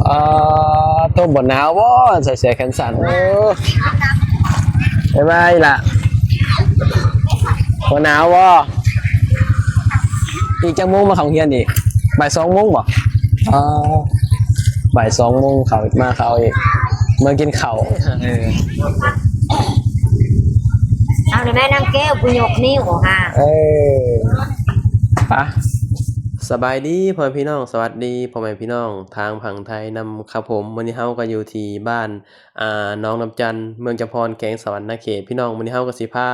ອາ ໂຕ ບໍ່ໜາວບໍ່ ໃສ່ເສື້ອແຂນສັ້ນ? ໂອ້ ບາຍບາຍລະ. ບໍ່ໜາວບໍ່? ອີກຈັກໂມງມາເຂົ້າໂຮງຮຽນອີກ? ບ່າຍສອງໂມງບໍ່? ອໍ ບ່າຍສອງໂມງເຂົ້າ ມາເຂົ້າອີກ ເມືອກິນເຂົ້າ. ເອີ ເອົາແມ່ນາງແກ້ວ ຜູ້ຍົກນິ້ວຫາ. ເອີ ປະ. ສະບາຍດີພໍ່ແມ່ພີ່ນ້ອງ ສະຫວັດດີພໍ່ແມ່ພີ່ນ້ອງທາງຝັ່ງໄທນຳຄັບຜົມ. ມື້ນີ້ເຮົາກໍຢູ່ທີ່ບ້ານ ອ່າ ໜອງນ້ຳຈັນ ເມືອງຈຳພອນ ແຂວງສະຫວັນນະເຂດ. ພີ່ນ້ອງ ມື້ນີ້ເຮົາກໍຊິພາ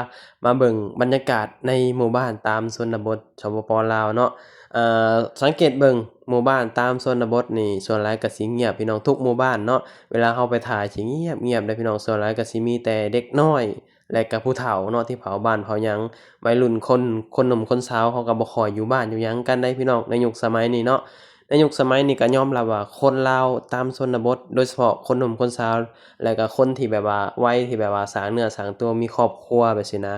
ມາເບິ່ງບັນຍາກາດໃນໝູ່ບ້ານຕາມຊົນນະບົດ ສປປ ລາວເນາະ. ເອີ ສັງເກດເບິ່ງໝູ່ບ້ານຕາມຊົນນະບົດນີ້ ສ່ວນຫຼາຍກໍຊິງຽບ ພີ່ນ້ອງ ທຸກໝູ່ບ້ານເນາະ. ເວລາເຮົາໄປຖ່າຍຊິງຽບໆເດ້ພີ່ນ້ອງ. ສ່ວນຫຼາຍກໍຊິມີແຕ່ເດັກນ້ອຍ ແລະກະຜູ້ເຖົ້າເນາະ ທີ່ເຝົ້າບ້ານເຝົ້າຫຍັງ. ໄວລຸ້ນຄົນ ຄົນໜຸ່ມຄົນສາວເຂົາກໍບໍ່ຄ່ອຍຢູ່ບ້ານຢູ່ຫຍັງກັນໃດ໋ພີ່ນ້ອງ ໃນຍຸກສະໄໝນີ້ເນາະ. ໃນຍຸກສະໄໝນີ້ກໍຍອມຮັບວ່າຄົນລາວຕາມຊົນນະບົດ ໂດຍສະເພາະຄົນໜຸ່ມຄົນສາວ ແລະກະຄົນທີ່ແບບວ່າໄວ ທີ່ແບບວ່າສ້າງເນື້ອສ້າງຕົວ ມີຄອບຄົວແບບຊີ້ນະ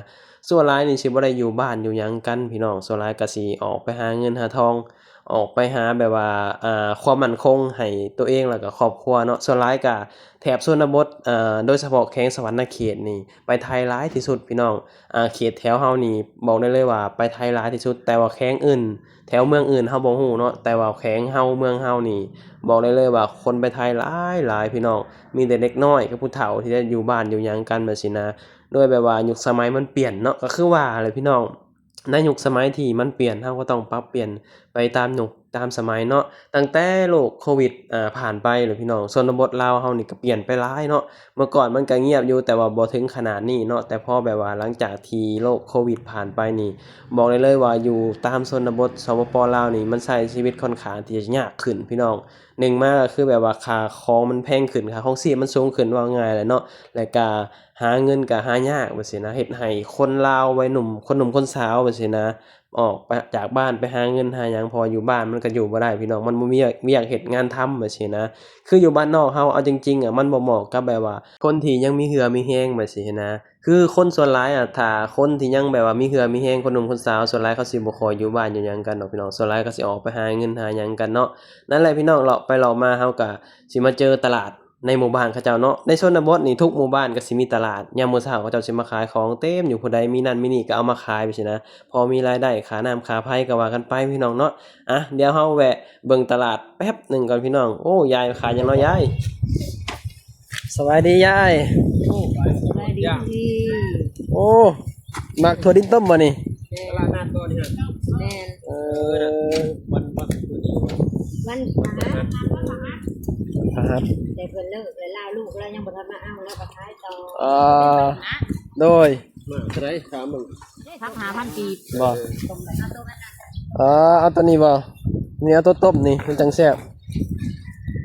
ສ່ວນຫຼາຍນີ້ຊິບໍ່ໄດ້ຢູ່ບ້ານຢູ່ຫຍັງກັນພີ່ນ້ອງ. ສ່ວນຫຼາຍກໍຊິອອກໄປຫາເງິນຫາທອງ ອອກໄປຫາແບບວ່າ ອ່າ ຄວາມໝັ້ນຄົງໃຫ້ຕົວເອງ ແລະກະຄອບຄົວເນາະ. ສ່ວນຫຼາຍກະແຖບຊົນນະບົດ ເອີ ໂດຍສະເພາະແຂວງສະຫວັນນະເຂດນີ້ ໄປໄທຫຼາຍທີ່ສຸດພີ່ນ້ອງ. ອ່າ ເຂດແຖວເຮົານີ້ບອກໄດ້ເລີຍວ່າໄປໄທຫຼາຍທີ່ສຸດ ແຕ່ວ່າແຂວງອື່ນ ແຖວເມືອງອື່ນເຮົາບໍ່ຮູ້ເນາະ ແຕ່ວ່າແຂວງເຮົາ ເມືອງເຮົານີ້ ບອກໄດ້ເລີຍວ່າຄົນໄປໄທຫຼາຍໆ ພີ່ນ້ອງ. ມີແຕ່ເດັກນ້ອຍກັບຜູ້ເຖົ້າທີ່ໄດ້ຢູ່ບ້ານຢູ່ຫຍັງກັນແບບຊີ້ນະ ໂດຍແບບວ່າຍຸກສະໄໝມັນປ່ຽນເນາະ. ກໍຄືວ່າແຫຼະພີ່ນ້ອງ ໃນຍຸກສະໄໝທີ່ມັນປ່ຽນ ເຮົາກໍຕ້ອງປັບປ່ຽນໄປຕາມຍຸກຕາມສະໄໝເນາະ. ຕັ້ງແຕ່ໂລກໂຄວິດ ອ່າ ຜ່ານໄປແລ້ວພີ່ນ້ອງ ຊົນນະບົດລາວເຮົານີ້ກໍປ່ຽນໄປຫຼາຍເນາະ. ເມື່ອກ່ອນມັນກໍງຽບຢູ່ ແຕ່ວ່າບໍ່ເຖິງຂະໜາດນີ້ເນາະ ແຕ່ພໍແບບວ່າຫຼັງຈາກທີ່ໂລກໂຄວິດຜ່ານໄປນີ້ ບອກໄດ້ເລີຍວ່າຢູ່ຕາມຊົນນະບົດ ສປປ ລາວນີ້ ມັນໃຊ້ຊີວິດຄ່ອນຂ້າງທີ່ຈະຍາກຂຶ້ນພີ່ນ້ອງ. ໜຶ່ງມາກໍຄືແບບວ່າຄ່າຂອງມັນແພງຂຶ້ນ ຄ່າຄອງຊີບມັນສູງຂຶ້ນ ເວົ້າງ່າຍແຫຼະເນາະ ແລະກະຫາເງິນກໍຫາຍາກແບບຊີ້ນະ ເຮັດໃຫ້ຄົນລາວວັຍໜຸ່ມ ຄົນໜຸ່ມຄົນສາວແບບຊີ້ນະ ອອກໄປຈາກບ້ານໄປຫາເງິນຫາຫຍັງ ເພາະວ່າຢູ່ບ້ານມັນກໍຢູ່ບໍ່ໄດ້ພີ່ນ້ອງ ມັນບໍ່ມີວຽກເຮັດງານທຳແບບຊີ້ນະ. ຄືຢູ່ບ້ານນອກເຮົາ ເອົາຈິງໆ ອະ ມັນບໍ່ເໝາະກັບແບບວ່າຄົນທີ່ຍັງມີເຫື່ອມີແຮງແບບຊີ້ນະ. ຄືຄົນສ່ວນຫຼາຍອະ ຖ້າຄົນທີ່ຍັງແບບວ່າມີເຫື່ອມີແຮງ ຄົນໜຸ່ມຄົນສາວ ສ່ວນຫຼາຍເຂົາຊິບໍ່ຄ່ອຍຢູ່ບ້ານຢູ່ຫຍັງກັນດອກພີ່ນ້ອງ ສ່ວນຫຼາຍເຂົາຊິອອກໄປຫາເງິນຫາຫຍັງກັນເນາະ. ນັ້ນແຫຼະພີ່ນ້ອງ ເລາະໄປເລາະມາ ເຮົາກໍຊິມາເຈີຕະຫຼາດໃນໝູ່ບ້ານເຂົາເຈົ້າເນາະ. ໃນຊົນນະບົດນີ້ ທຸກໝູ່ບ້ານກໍຊິມີຕະຫຼາດ ຍາມມື້ເຊົ້າເຂົາເຈົ້າຊິມາຂາຍຂອງເຕັມຢູ່ ຜູ້ໃດມີນັ້ນມີນີ້ກໍເອົາມາຂາຍແບບຊີ້ນະ ພໍມີລາຍໄດ້ ຄ່ານ້ຳຄ່າໄຟກໍວ່າກັນໄປພີ່ນ້ອງເນາະ. ອະ ດຽວເຮົາແວະເບິ່ງຕະຫຼາດແປັບໜຶ່ງກ່ອນພີ່ນ້ອງ. ໂອ້ ຍາຍຂາຍຫຍັງເນາະຍາຍ? ສະບາຍດີຍາຍ. ໂອ້ ສະບາຍດີ. ໂອ້ ໝາກຖົ່ວດິນຕົ້ມບໍ່ນີ້? ຕະຫຼາດນັດບໍ່ນີ້? ແມ່ນ. ເອີ ວັນ ວັນ ວັນພະຫັດ ພະຫັດ ແຕ່ເພິ່ນເລີກແລ້ວ ລູກລາວຍັງບໍ່ທັນມາເອົາ ລາວກໍຂາຍຕໍ່. ເອີ ໂດຍ. ມາເທົ່າໃດ? ຖາມເບິ່ງ. ພັກຫ້າພັນກີບບໍ່? ເອີ ເອົາໂຕນັ້ນ ເອີ ເອົາໂຕນີ້ບໍ່? ນີ້ເອົາໂຕຕົ້ມນີ້ ມັນຈັ່ງແຊບ.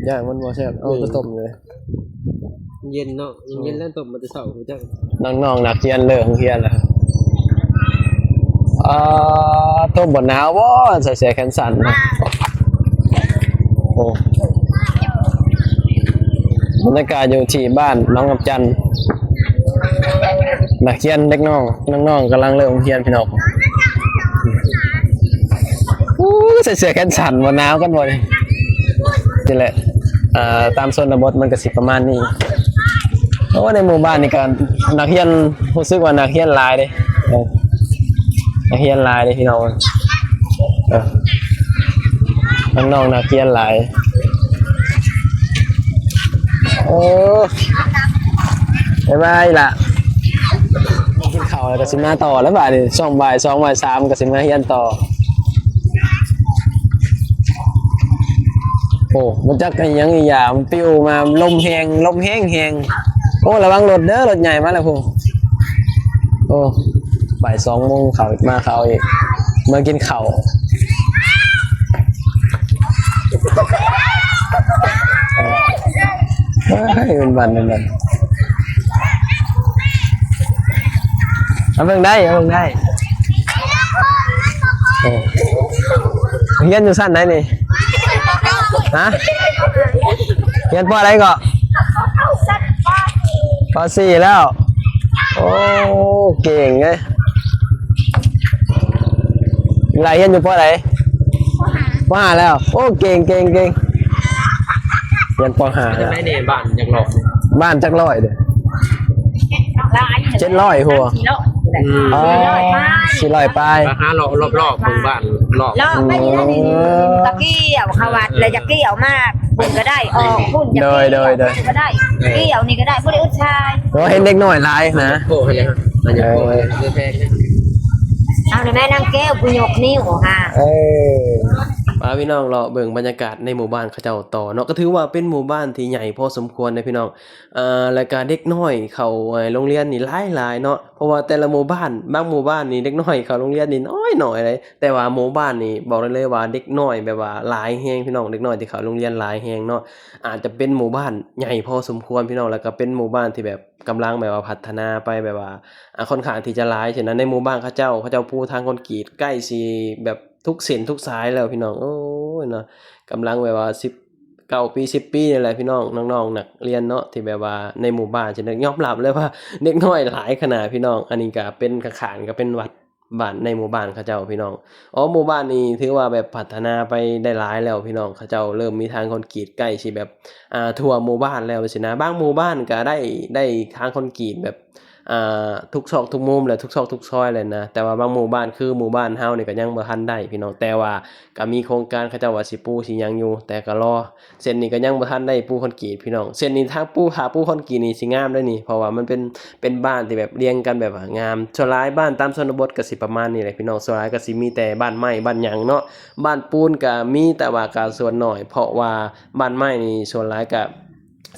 ຍ່າງມັນບໍ່ແຊບ ເອົາໂຕຕົ້ມເລີຍ. ເຢັນເນາະ ເອີ ເຢັນແລ້ວຕົ້ມມາແຕ່ເຊົ້າ ຮູ້ຈັກ. ນ້ອງໆ ນັກຮຽນເລີກໂຮງຮຽນແລ້ວ. ອາ ໂຕ ບໍ່ໜາວບໍ່ ໃສ່ເສື້ອແຂນສັ້ນ? ໂອ້ ບັນຍາກາດຢູ່ທີ່ບ້ານໜອງນ້ຳຈັນ ນັກຮຽນເດັກນ້ອງ ນ້ອງໆ ກຳລັງເລີກໂຮງຮຽນພີ່ນ້ອງ. ໂອ້ ໃສ່ເສື້ອແຂນສັ້ນ ບໍ່ໜາວກັນບໍ່ນີ້? ນີ້ແຫຼະ ເອີ ຕາມຊົນນະບົດມັນກໍຊິປະມານນີ້. ໂອ້ ໃນໝູ່ບ້ານນີ້ກໍນັກຮຽນ ຮູ້ສຶກວ່ານັກຮຽນຫຼາຍເດ້. ເອີ ນັກຮຽນຫຼາຍເດ້ພີ່ນ້ອງ. ເອີ ນ້ອງໆ ນັກຮຽນຫຼາຍ. ໂອ້ ບາຍບາຍລະ. ກິນເຂົ້າແລ້ວກໍຊິມາຕໍ່ແລ້ວບາດນີ້ ຊ່ວງບ່າຍສອງ ບ່າຍສາມກໍຊິມາຮຽນຕໍ່. ໂອ້ ບໍ່ຈັກອີຫຍັງອີຫຍັງ ມັນປິວມາ ລົມແຮງ ລົມແຮງໆ. ໂອ້ ລະວັງລົດເດີ ລົດໃຫຍ່ມາແລ້ວພຸ້ນ. ໂອ້ ບ່າຍສອງໂມງເຂົ້າ ມາເຂົ້າອີກ ມາກິນເຂົ້າ. ເອີຍ ມັນມັນ ມັນມັນ ເອົາເບິ່ງໄດ້ ເອົາເບິ່ງໄດ້. ໂອ້ ຮຽນຢູ່ຊັ້ນໃດນີ້? ຮະ? ຮຽນ ປ.ໃດເກາະ? ປ.ສີ່ ແລ້ວ. ໂອ້ ເກັ່ງເດ້. ຫຼາຍຮຽນຢູ່ ປ.ໃດ? ປ.ຫ້າ ແລ້ວ. ໂອ້ ເກັ່ງ ເກັ່ງ ເກັ່ງ. ຮຽນ ປ.ຫ້າ ແລ້ວ. ເປັນຈັ່ງໃດແດ່ ບ້ານຈັກຮ້ອຍ? ບ້ານຈັກຮ້ອຍເດ້? ຫຼາຍ ເຈັດຮ້ອຍ ຫົວ ສີ່ຮ້ອຍ ອໍ ສີ່ຮ້ອຍປາຍ ສີ່ຮ້ອຍປາຍ. ມາຫາເລາະລອບໆ ເບິ່ງບ້ານລອບ. ເລາະໄປຢູ່ນັ້ນນີ້ ອືມ ຕະກີ້ເອົາເຂົ້າວັດ ແລ້ວຈະກີ້ເອົາມາ ພຸ້ນກໍໄດ້ ອອກພຸ້ນຈະ ໂດຍ ກີ້ ໂດຍ ເຂົ້າວັດ ໂດຍ ກໍໄດ້ ເອີ ກີ້ເອົານີ້ກໍໄດ້ ບໍ່ໄດ້ອຶດສາຍ. ໂອ້ ເຫັນເດັກນ້ອຍຫຼາຍນະ. ໂອ້ ເຫັນແລ້ວ ເອີ ເອົາແມ່ນາງແກ້ວ ຜູ້ຍົກນິ້ວຫາ. ເອີ ພາພີ່ນ້ອງເລາະເບິ່ງບັນຍາກາດໃນໝູ່ບ້ານເຂົາເຈົ້າຕໍ່ເນາະ. ກໍຖືວ່າເປັນໝູ່ບ້ານທີ່ໃຫຍ່ພໍສົມຄວນເດ້ພີ່ນ້ອງ. ອ່າ ແລ້ວກະເດັກນ້ອຍເຂົ້າ ເອີ ໂຮງຮຽນນີ້ຫຼາຍໆເນາະ ເພາະວ່າແຕ່ລະໝູ່ບ້ານ ບາງໝູ່ບ້ານນີ້ເດັກນ້ອຍເຂົ້າໂຮງຮຽນນີ້ນ້ອຍໆເດ້. ແຕ່ວ່າໝູ່ບ້ານນີ້ບອກໄດ້ເລີຍວ່າເດັກນ້ອຍແບບວ່າຫຼາຍແຮງພີ່ນ້ອງ, ເດັກນ້ອຍທີ່ເຂົ້າໂຮງຮຽນຫຼາຍແຮງເນາະ. ອາດຈະເປັນໝູ່ບ້ານໃຫຍ່ພໍສົມຄວນພີ່ນ້ອງ, ແລ້ວກໍເປັນໝູ່ບ້ານທີ່ແບບກຳລັງແບບວ່າພັດທະນາໄປແບບວ່າ ອາ ຂ້ອນຂ້າງທີ່ຈະຫຼາຍ. ສະນັ້ນໃນໝູ່ບ້ານເຂົາເຈົ້າ ເຂົາເຈົ້າປູທາງຄອນກຣີດໃກ້ຊິແບບທຸກເສັ້ນທຸກສາຍແລ້ວພີ່ນ້ອງ. ໂອ້ຍເນາະ ກຳລັງແບບວ່າສິບ ເກົ້າປີ ສິບປີນີ້ແຫຼະພີ່ນ້ອງ, ນ້ອງໆນັກຮຽນເນາະ ທີ່ແບບວ່າໃນໝູ່ບ້ານ ຊິໄດ້ຍອມຮັບເລີຍວ່າເດັກນ້ອຍຫຼາຍຂະໜາດພີ່ນ້ອງ. ອັນນີ້ກະເປັນຂ້າງໆ ກະເປັນວັດບ້ານໃນໝູ່ບ້ານເຂົາເຈົ້າພີ່ນ້ອງ. ອໍ ໝູ່ບ້ານນີ້ຖືວ່າແບບພັດທະນາໄປໄດ້ຫຼາຍແລ້ວພີ່ນ້ອງ, ເຂົາເຈົ້າເລີ່ມມີທາງຄອນກຣີດໃກ້ຊິແບບ ອ່າ ທົ່ວໝູ່ບ້ານແລ້ວຊີ້ນະ. ບາງໝູ່ບ້ານກະໄດ້ ໄດ້ທາງຄອນກຣີດແບບ ອ່າ ທຸກຊອກທຸກມຸມ ແລະ ທຸກຊອກທຸກຊອຍແລ້ວນະ, ແຕ່ວ່າບາງໝູ່ບ້ານ ຄືໝູ່ບ້ານເຮົານີ້ກະຍັງບໍ່ທັນໄດ້ພີ່ນ້ອງ. ແຕ່ວ່າ ກະມີໂຄງການເຂົາເຈົ້າວ່າຊິປູຊິຫຍັງຢູ່ ແຕ່ກະລໍ, ເສັ້ນນີ້ກະຍັງບໍ່ທັນໄດ້ປູຄອນກຣີດພີ່ນ້ອງ. ເສັ້ນນີ້ຖ້າປູ ຖ້າປູຄອນກຣີດນີ້ຊິງາມເດ້ນີ້ ເພາະວ່າມັນເປັນ ເປັນບ້ານທີ່ແບບລຽງກັນແບບວ່າງາມ. ສ່ວນຫຼາຍບ້ານຕາມຊົນນະບົດກະຊິປະມານນີ້ແຫຼະພີ່ນ້ອງ, ສ່ວນຫຼາຍກະຊິມີແຕ່ບ້ານໄມ້ບ້ານຫຍັງເນາະ. ບ້ານປູນກະມີ ແຕ່ວ່າກະສ່ວນໜ້ອຍ ເພາະວ່າບ້ານໄມ້ນີ້ສ່ວນຫຼາຍກະ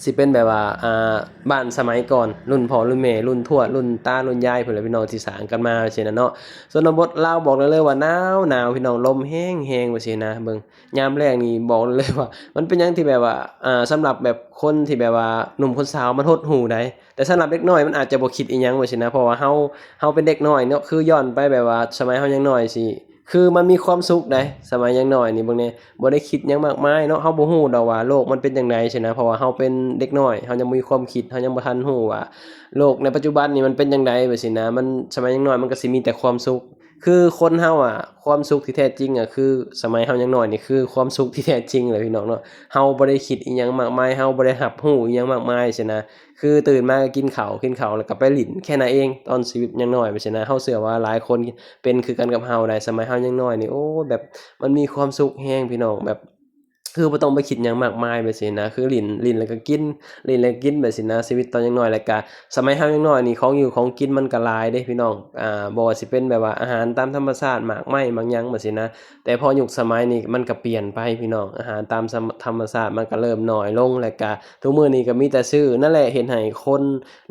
ຊິເປັນແບບວ່າ ອ່າ ບ້ານສະໄໝກ່ອນ ລຸ້ນພໍ່ລຸ້ນແມ່ ລຸ້ນທວດລຸ້ນຕາລຸ້ນຍາຍພຸ້ນແຫຼະພີ່ນ້ອງ ທີ່ສ້າງກັນມາຊີ້ນະເນາະ. ຊົນນະບົດລາວບອກໄດ້ເລີຍວ່າໜາວໆ ພີ່ນ້ອງ, ລົມແຮງໆ ວ່າຊີ້ນະ. ເບິ່ງຍາມແລງນີ້ບອກໄດ້ເລີຍວ່າ ມັນເປັນຫຍັງທີ່ແບບວ່າ ອ່າ ສຳລັບແບບຄົນທີ່ແບບວ່າໜຸ່ມຄົນສາວມັນຫົດຫູ່ໃດ໋, ແຕ່ສຳລັບເດັກນ້ອຍມັນອາດຈະບໍ່ຄິດອີ່ຫຍັງ ວ່າຊີ້ນະ. ເພາະວ່າເຮົາ ເຮົາເປັນເດັກນ້ອຍເນາະ, ຄືຍ້ອນໄປແບບວ່າສະໄໝເຮົາຍັງນ້ອຍຊີ້ ຄືມັນມີຄວາມສຸກໃດ໋ ສະໄໝຍັງນ້ອຍນີ້. ເບິ່ງແດ່ ບໍ່ໄດ້ຄິດຫຍັງມາກມາຍເນາະ, ເຮົາບໍ່ຮູ້ດອກວ່າໂລກມັນເປັນຈັ່ງໃດຊີ້ນະ. ເພາະວ່າເຮົາເປັນເດັກນ້ອຍ ເຮົາຍັງບໍ່ມີຄວາມຄິດ ເຮົາຍັງບໍ່ທັນຮູ້ວ່າໂລກໃນປັດຈຸບັນນີ້ມັນເປັນຈັ່ງໃດ ແບບຊີ້ນະ. ມັນ ສະໄໝຍັງນ້ອຍມັນກໍຊິມີແຕ່ຄວາມສຸກ. ຄືຄົນເຮົາອະ ຄວາມສຸກທີ່ແທ້ຈິງອະ ຄືສະໄໝເຮົາຍັງນ້ອຍນີ້ ຄືຄວາມສຸກທີ່ແທ້ຈິງເລີຍພີ່ນ້ອງເນາະ. ເຮົາບໍ່ໄດ້ຄິດອີ່ຫຍັງມາກມາຍ ເຮົາບໍ່ໄດ້ຮັບຮູ້ອີ່ຫຍັງມາກມາຍຊີ້ນະ. ຄືຕື່ນມາກໍກິນເຂົ້າ ກິນເຂົ້າແລ້ວກໍໄປຫຼິ້ນ ແຄ່ນັ້ນເອງ. ຕອນຊີວິດຍັງນ້ອຍ ແບບຊີ້ນະ ເຮົາເຊື່ອວ່າຫຼາຍຄົນເປັນຄືກັນກັບເຮົາໄດ໋. ສະໄໝເຮົາຍັງນ້ອຍນີ້ ໂອ້ ແບບມັນມີຄວາມສຸກແຮງພີ່ນ້ອງ, ແບບຄືບໍ່ຕ້ອງໄປຄິດຫຍັງມາກມາຍ ແບບຊີ້ນະ. ຄືຫຼິ້ນ ຫຼິ້ນແລ້ວກໍກິນ ຫຼິ້ນແລ້ວກໍກິນ ແບບຊີ້ນະ. ຊີວິດຕອນຍັງນ້ອຍ ແລ້ວກະສະໄໝເຮົາຍັງນ້ອຍນີ້ ຂອງຢູ່ຂອງກິນມັນກໍຫຼາຍເດ້ພີ່ນ້ອງ, ອ່າ ບໍ່ວ່າຊິເປັນແບບວ່າອາຫານຕາມທຳມະຊາດ ໝາກໄມ້ໝາກຫຍັງ ແບບຊີ້ນະ. ແຕ່ພໍຍຸກສະໄໝນີ້ມັນກໍປ່ຽນໄປພີ່ນ້ອງ, ອາຫານຕາມທຳ ທຳມະຊາດມັນກໍເລີ່ມໜ້ອຍລົງ ແລ້ວກະທຸກມື້ນີ້ກໍມີແຕ່ຊື້. ນັ້ນແຫຼະ ເຮັດໃຫ້ຄົນ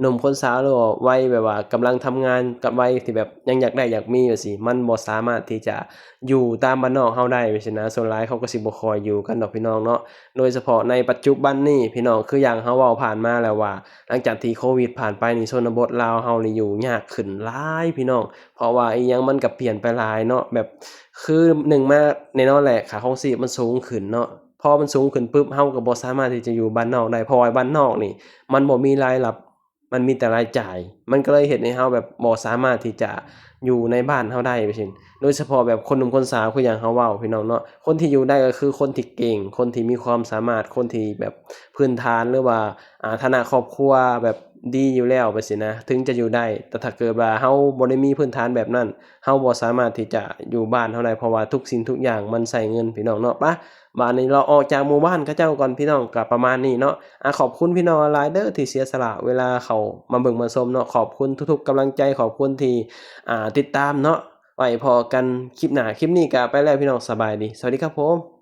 ໜຸ່ມຄົນສາວ ຫຼືວ່າໄວແບບວ່າກຳລັງທຳງານກັບໄວທີ່ແບບຍັງຢາກໄດ້ຢາກມີຈັ່ງຊີ້ ມັນບໍ່ສາມາດທີ່ຈະຢູ່ຕາມບ້ານນອກເຮົາໄດ້ ແບບຊີ້ນະ. ສ່ວນຫຼາຍເຂົາກໍຊິບໍ່ຄ່ອຍຢູ່ກັນດອກພີ່ນ້ອງເນາະ, ໂດຍສະເພາະໃນປັດຈຸບັນນີ້ພີ່ນ້ອງ. ຄືຢ່າງເຮົາເວົ້າຜ່ານມາແລ້ວວ່າ ຫຼັງຈາກທີ່ໂຄວິດຜ່ານໄປນີ້ ຊົນນະບົດລາວເຮົານີ້ຢູ່ຍາກຂຶ້ນຫຼາຍພີ່ນ້ອງ. ເພາະວ່າອີ່ຫຍັງມັນກໍປ່ຽນໄປຫຼາຍເນາະ, ແບບ ຄືໜຶ່ງມາແນ່ນອນແຫຼະ ຄ່າຄອງຊີບມັນສູງຂຶ້ນເນາະ. ພໍມັນສູງຂຶ້ນປຶບ ເຮົາກໍບໍ່ສາມາດທີ່ຈະຢູ່ບ້ານນອກໄດ້ ເພາະວ່າບ້ານນອກນີ້ມັນບໍ່ມີລາຍຮັບ ມັນມີແຕ່ລາຍຈ່າຍ, ມັນກໍເລີຍເຮັດໃຫ້ເຮົາແບບບໍ່ສາມາດທີ່ຈະຢູ່ໃນບ້ານເຮົາໄດ້ ວ່າຊັ້ນ. ໂດຍສະເພາະແບບຄົນໜຸ່ມຄົນສາວ ຄືຢ່າງເຮົາເວົ້າພີ່ນ້ອງເນາະ, ຄົນທີ່ຢູ່ໄດ້ກໍຄືຄົນທີ່ເກັ່ງ ຄົນທີ່ມີຄວາມສາມາດ ຄົນທີ່ແບບພື້ນຖານ ຫຼືວ່າ ອ່າ ຖານະຄອບຄົວແບບດີຢູ່ແລ້ວ ແບບຊີ້ນະ ເຖິງຈະຢູ່ໄດ້. ແຕ່ຖ້າເກີດວ່າເຮົາບໍ່ໄດ້ມີພື້ນຖານແບບນັ້ນ ເຮົາບໍ່ສາມາດທີ່ຈະຢູ່ບ້ານເຮົາໄດ້ ເພາະວ່າທຸກສິ່ງທຸກຢ່າງມັນໃຊ້ເງິນພີ່ນ້ອງເນາະ. ປະ ບາດນີ້ເຮົາອອກຈາກໝູ່ບ້ານເຂົາເຈົ້າກ່ອນພີ່ນ້ອງ, ກໍປະມານນີ້ເນາະ. ອາ ຂອບຄຸນພີ່ນ້ອງຫຼາຍເດີທີ່ເສຍສະຫຼະເວລາເຂົ້າມາເບິ່ງມາຊົມເນາະ, ຂອບຄຸນທຸກໆກຳລັງໃຈ ຂອບຄຸນທີ່ ອ່າ ຕິດຕາມເນາະ. ໄວ້ພໍ້ກັນຄລິບໜ້າ, ຄລິບນີ້ກໍໄປແລ້ວພີ່ນ້ອງ, ສະບາຍດີ ສະຫວັດດີຄັບຜົມ.